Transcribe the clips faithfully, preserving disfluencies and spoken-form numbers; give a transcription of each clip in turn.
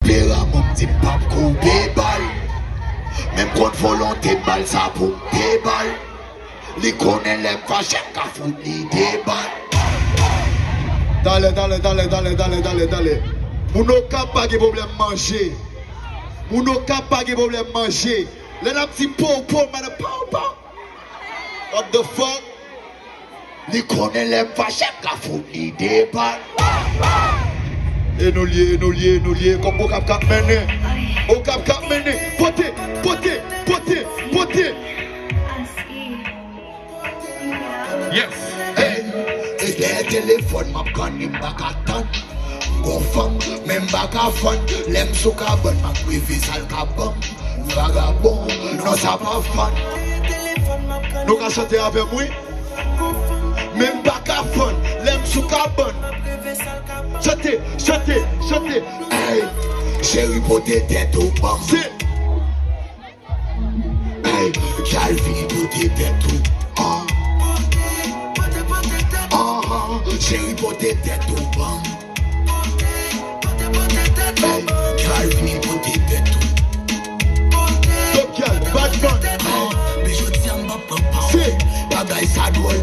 Dera moun di m p ap koube bal. Men m konn volonte m bal sa pou m de bal. Li konnen lè m fache m ka fout li de bal. Talè, talè, talè, talè, talè, talè, talè. Moun Okap pa gen pwoblèm manje. Moun Okap pa gen pwoblèm manje. Lè n ap di pow pow, madan pow pow. What the fuck? Li konnen lè m fache m ka fout li de bal. E nou l ye, e nou l ye, e nou l ye. Kòm Okap k ap mennen. Okap k ap mennen. Pote, pote, pote, pote. Yes. Hey, se dèyè telefòn m ap kanni, m pa ka tann. M gon fanm, men m pa ka fann. Lè m sou kabann, m ap reve sa l ka ban m. Vagabon, non sa pa fann. Nou ka chante avè m, wi. Men m pa ka fann, lè m sou kabann. Chante, chante, chante. Hey, cheri, pote tèt ou ban m. Se Hey, Calvin, pote tèt ou. Ah. Ah, cheri, pote tèt ou ban m. Hey, Calvin, pote tèt ou. Top Gal, bad man. Ah, men jodi a m p ap pran pa. Se bagay sa dwòl.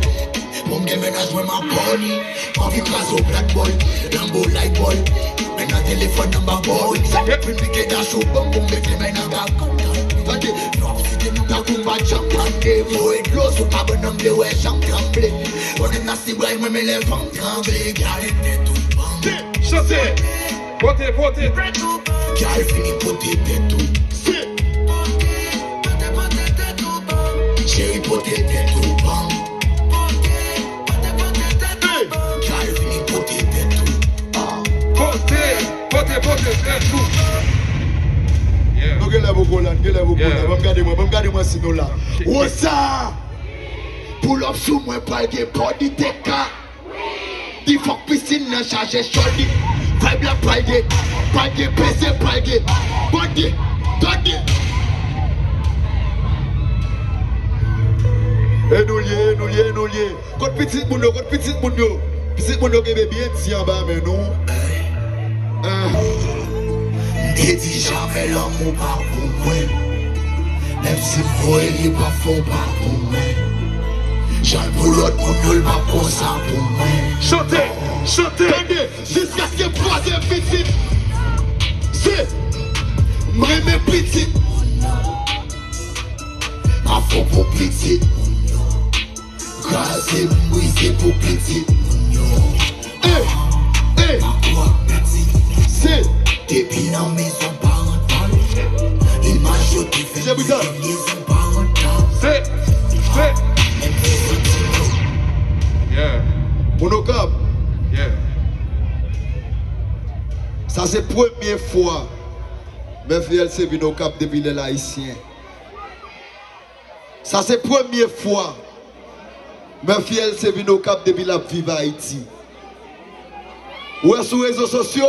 Pou m gen mennaj mwen m ap bòni. Anvi kraze w plat bòy. Lanbo light bòy. Men nan telefòn nan m ap bòni. Sa k ap vin pike dach ou ban m pou m mete men nan gagòt. Tande, nou ap site nou tankou m pa t janm tande. Voye dlo sou kabann nan m vle wè jan m tranble. Konnen nasibray mwen men lè van m tranble. Gade tèt ou ban m. Chante. Pote, pote. Calvin pote tèt ou. Se. Cheri pote tèt ou ban m. Hey. Calvin pote tèt ou. Ah. Pote, pote, pote tèt ou. Yeah. Nou genlè poko la, nou genlè poko la. Yeah. Ban m gade mwen, ban m gade mwen si nou la. Wosa! Pull up sou mwen pral gen bòdi teka. Di fòk pisin nan chaje chòdi. Vibe la pral gen, pral gen peze, pral gen bòdi, bòdi. E nou l ye, e nou l ye, e nou l ye. Kot pitit moun yo, kot pitit moun yo? Pitit moun yo kenbe byen di anba men nou. Ah. M te di jamè lanmou pa pou mwen. Menm si m voye li pa fon pa pou mwen. Jan l pou lòt moun yo l pa konsa pou mwen. Chante, chante. Tande, jiskaske m kwaze pitit. Se, m renmen pitit. M ap fon pou pitit moun yo. Kraze m brize pou pitit moun yo. Ey, ey. Se depi nan mezon parantal. Imaj yo ki fè mezon parantal. Se, se. Menm si santi yo. Yeah. Moun Okap. Yeah. Sa se premye fwa Murphy L C vin Okap depi lè l ayisyen. Sa se premye fwa Murphy L C vin Okap depi l ap viv Ayiti. Ou wè sou rezo sosyo,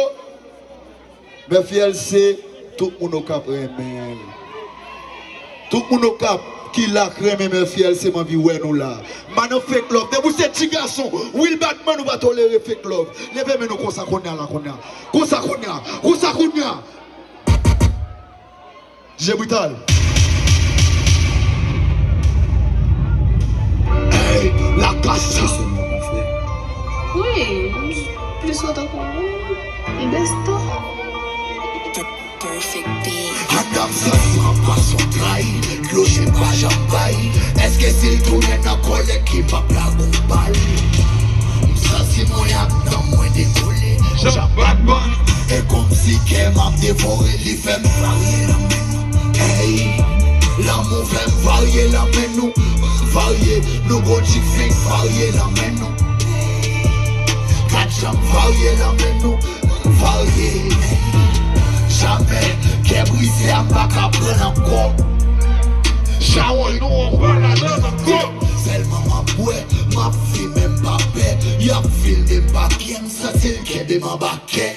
Murphy L C, tout moun Okap renmen l. Tout moun Okap ki la k renmen Murphy L C, m anvi wè nou la. M pa nan fake love. Depi w se ti gason, Will Batman, nou pa tolere fake love. Leve men nou konsa kounye a la, kounye a. Konsa kounye a, konsa kounye a. D J Brital. Hey, la kasa. Wi, plis lontan ke w, m bèsta. Perfect beat. Adan m santi m ap pwason trayi, dlo je m pa janm bay. Èske si l tounen nan kòlèt ki p ap lage w bal? M santi mwen ak nanm mwen dekole. Jan Batman. E kòmsi kè m ap devore li. Fè m varye nan men nou. Ey, lanmou fè m varye nan men nou. Varye, nou gon tchik fenk varye nan men nou. Kat janm varye nan men nou. Varye. Jamè, kè brize a m pa ka pran l ankò. Chawony nou anba ladan ankò. Sèlman m ap bwè, m ap fimen, m pa pè. Y ap filme m pa byen, m santi l kenbe m anba kè.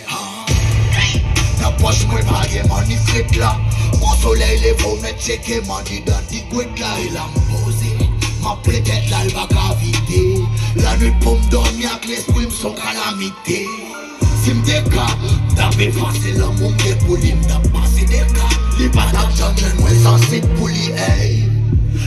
Nan pòch mwen pa gen mani krèt la. Bon solèy leve w mèt tcheke mani dan ti gwèt la. E la m poze. M ap plen tèt la, l pa ka vide. Lannwit pou m dòmi ak lespri m s on kalamite. Si m te ka, m t ap efase lanmou m gen pou li, m t ap pase de ka. Li pa t ap janm jwenn mwen sansib pou li, ey.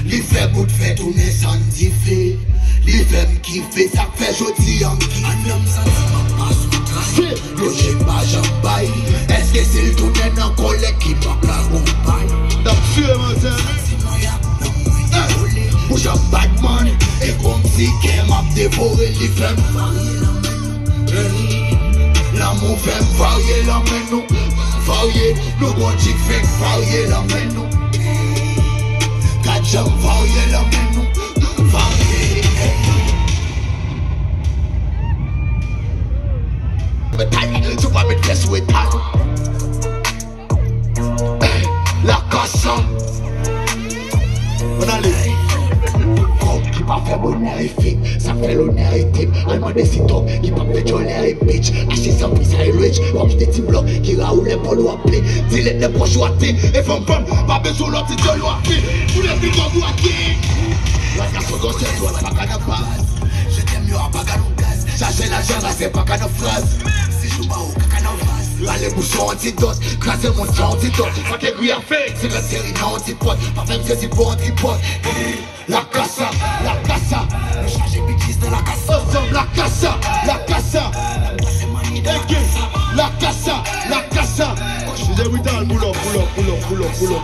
Li fè bout fè tounen sann dife. Li fè m kife, sa k fè jodi a m kife. Ann fè m santi m ap pase yon tray. Loje m pa janm bay. Èske si l tounen nan kòlèt ki m ap lage yon bay? N ap tiye manzè. Santiman y ap nan mwen devole. Bouch ap bat man, e kòmsi kè m ap devore, li fè m varye lanmè nou. Lanmou fè m varye lanmè nou. Varye, nou gon djik fenk varye lanmè nou. Gad jan m varye lanmè nou. Varye. Etal, sou pa met fè sou etal. La Casa. Ann ale. Kòb ki pa fè bonè e fake, sa k fè lonè rete m. Al mande si tòg ki p ap fè djòlè e bitch. Achte san plis a e rich, kòm de ti blòk ki rawoule bòl w ap plen. Di lèt lè pòch ou ate, e fanm fanm, pa bezwen lòt ti djòl w ap plen. Pou lè fi kòb ou ate. La Casa, gòchè dwòt, pa ka nan baz. Je t'aime yo apaga nou gaz. Chache lajan, rase pa ka nan fraz. Si jou ba ou kaka nan vaz. Rale bouch yon ti dòz, kraze moun sa yon ti dòz. Sa ke gri a fè, se rete nan yon ti pòt. Pa fè m sezi pou yon ti pòt. La Casa, La Casa. Nou chaje bitches nan La Casa. Ansanm, La Casa, La Casa. N ap pase money nan La Casa. La Casa, La Casa. D J Brutal, pull up, pull up, pull up.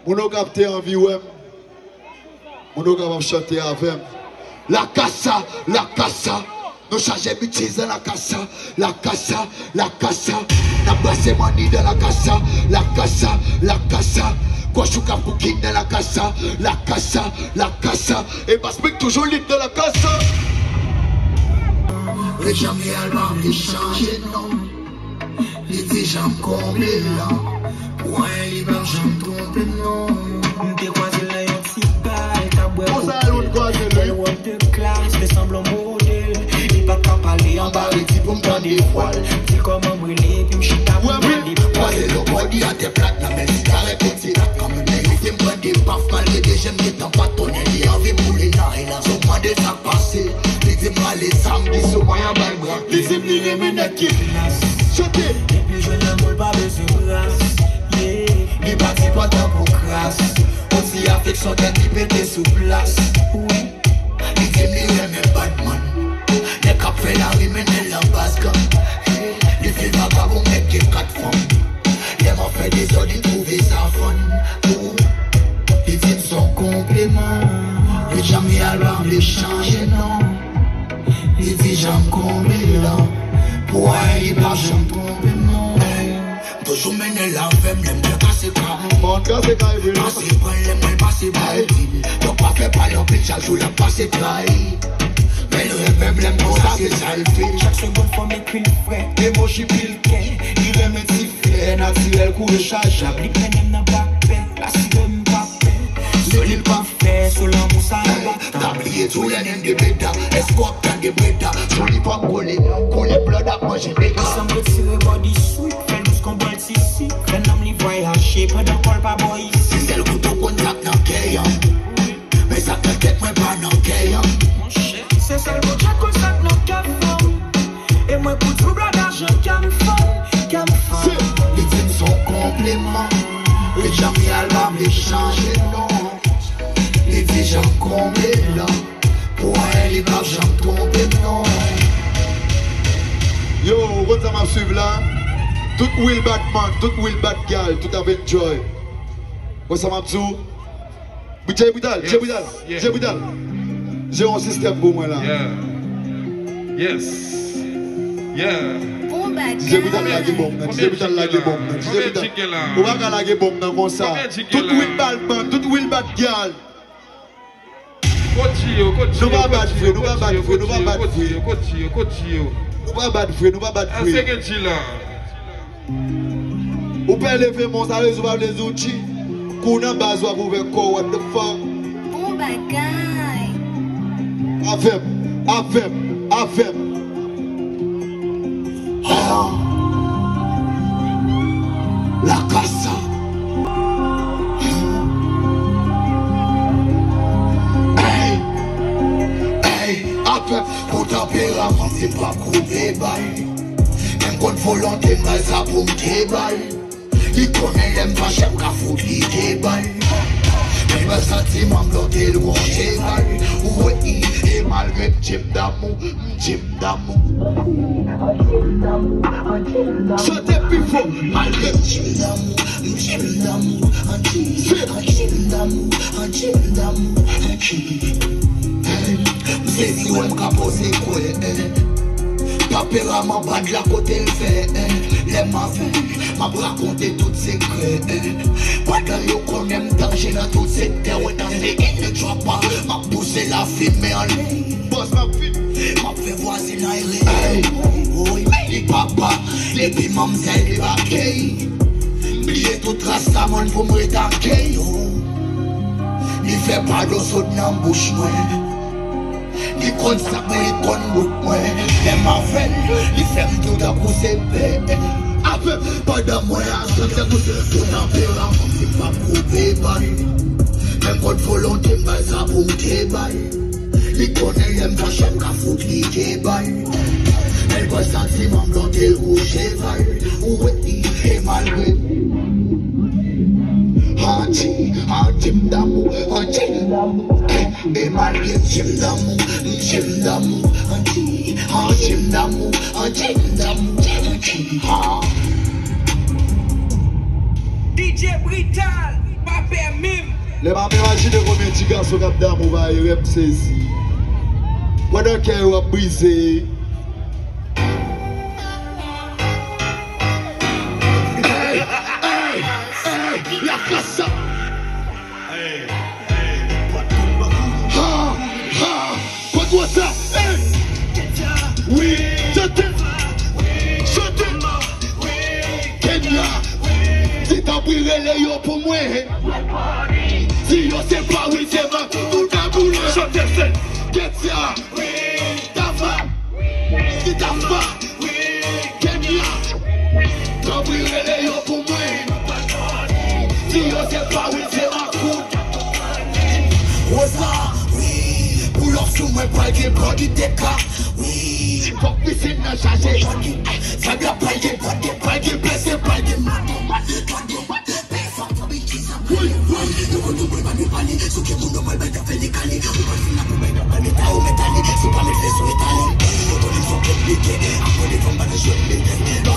Moun yo k ap te anvi wè m. Moun yo k ap ap chante avè m. La Casa, La Casa. Nou chaje bitches nan La Casa, La Casa, La Casa. N ap brase money nan La Casa, La Casa, La Casa. Gòch ou k ap cooking nan La Casa, La Casa, La Casa. E Bass Big toujou lit nan La Casa. Rich Amiral pa vle chanje non. Li di jan m konble l lan. Pou anyen li p ap janm twonpe m non. M te kwaze l nan yon ti ba, l t ap bwè koktel. Bèl wòb de glas, fè sanblan modèl. Li pa t ka pale anba redi pou m tande vwa l. Di l kòman m rele, epi m chita pou m tande. Kwaze l bò di atè plat nan men l, sigarèt. Kanmenm, men yo te mande paf malgre de je m gentan pa tonnen, li anvi boule nan e la. Sou mande sa k pase, li di m rale sa m di sou mwen an bay bra. Li di m li renmen nèg ki nas. Chante. Depi jwenn lanmou l pa bezwen bras. Yeah. Li pati pandan pou kras. On ti afeksyon tèt li pete sou plas. Wi. Li di m li renmen badman. Nèg k ap fè lari mennen l nan baz gang. Li fil vagabon nèg gen kat fanm. Lè m ap fè dezòd li twouve sa funny. Ou, li di m s on konpliman. Rich Amiral pa vle chanje non. Li di jan m konble l lan. Pou anyen li p ap janm twonpe m non. Toujou mennen l avè m lè m dwe kase kay. Fò n kase kay vre non. Pase pran l lè mwen pase bay. Donk pa fè pale anpil, chak jou l ap pase tray. Men l revè m lè m konsa se sa l fè. Chak segonn fò m ekri l frè. Emoji pil kè. Li renmen ti flè natirèl kou rechajab. Li mennen m nan bak pè. Rasire m pa pè. Solid pa fè, sou lanmou sa n ap. Ta bliye tou lè n de beda. Èske w ap tande breda? Joli fanm kole, kole blòd ap manje beka. Ansanm retire body sweet, fè l dous kon bòl ti sik. Fè nanm li vwayaje pandan kò l pa bò isi. Se sèl kouto konn sa k nan kè an. Men sa k nan tèt mwen pa nan kè an. Monchè, se sèl Bondye k konn sa k nan kè fanm. E mwen pou di w blòd ajan kè m fann, kè m fann. Li di m s on konpliman. Rich Amiral pa vle chanje non. Li di jan konble l lan. Pou anyen li p ap janm twonpe m non. Yo, ou konn sa m ap swiv la? Tout real bad man, tout real bad gal, tout ap enjoy. Ou konn sa m ap di w? D J Brutal, D J Brutal, D J Brutal. Jere yon sistèm pou mwen la. Yeah. Yes. Yeah. D J Brutal lage bòm nan, D J Brutal lage bòm nan, D J Brutal. Ou pa ka lage bòm nan konsa. Tout real bad man, tout real bad gal. Kote yo, kote yo, kote yo, kote yo, kote yo. Nou pa bat vre, nou pa bat vre, nou pa bat vre. Nou pa bat vre, nou pa bat vre. Ase gen ti la. Ou pè leve men w, sa vle di ou pa vle di w ti. Kou w nan baz w ap ouvè kò w, what the fuck? Bon bagay. Avè m, avè m, avè m. Ah. La Casa. Hey, hey. Pa koupe bal. Menm kont volonte m bay sa pou m te bay. Li konnen lè m fache m ka fout li de bal. Men bal santiman m blòke l gon cheval. Ou wè i, e malgre m di m damou, m di m damou. Chante pi fò. Malgre m di m damou, m di m damou. Anti, anti m damou, anti m damou, anti. M sezi wè m ka poze kwè. Paperaman bad la kote l fè. Lè m avè l, m ap rakonte tout sekrè. Pandan yo konnen m danje nan tout sektè, wè nan se in de trapa. M ap pouse lafimen anlè. Bòs m ap vin. M ap fè vwazinay rele. Woy, li papa, depi manmzèl debake. M bliye tout rastaman pou m retake yo. Li fè padon sot nan bouch mwen. Li konn sa mwen, li konn bout mwen. Lè m avè l, li fè m tou tankou se pè. Avè m, pandan mwen avè l, tankou se tou tanperaman m, li p ap koupe bal. Menm kont volonte m bay sa pou m te bay. Li konnen lè m fache m ka fout li de bal. Men l pran santiman m blòke l kou cheval. Ou wè i, e malgre. Anti, anti m damou, anti m damou. E malgre m di m damou, m di m damou. Anti, anti m damou, anti m damou, anti. Ha. D J Brital, pa pè menm. Lè m ap imajine konbyen ti gason k ap damou bay rèv m sezi. Pandan kè yo ap brize. Hey, hey, hey, la kasa. Ha, ha. Kote w sa? Ey! Wi, chante! Chante! Kenya! Di tanpri rele yo pou mwen. Di yo se pa wi, se makout ou ta boule. Chante se Kenya! Tafa! Di Tafa! Kenya! Tanpri rele yo pou mwen. Di yo se pa wi, se makout. Rosa, wi, pull up sou mwen pral gen body deka. Wi, fòk pisin nan chaje. Fèb la pral gen body, pral gen blese, pral gen mande, mande, mande. Wi, wi, yo konn nou mwen pa nou pale. Sou ke moun nan mwen bay tapè li kale. Ou pa fin la pou bay tapè li ta ou metale. Sou pa met fè sou etale. Yo konn nou fòk enplike. Apre de fanm pa nan jwe militè.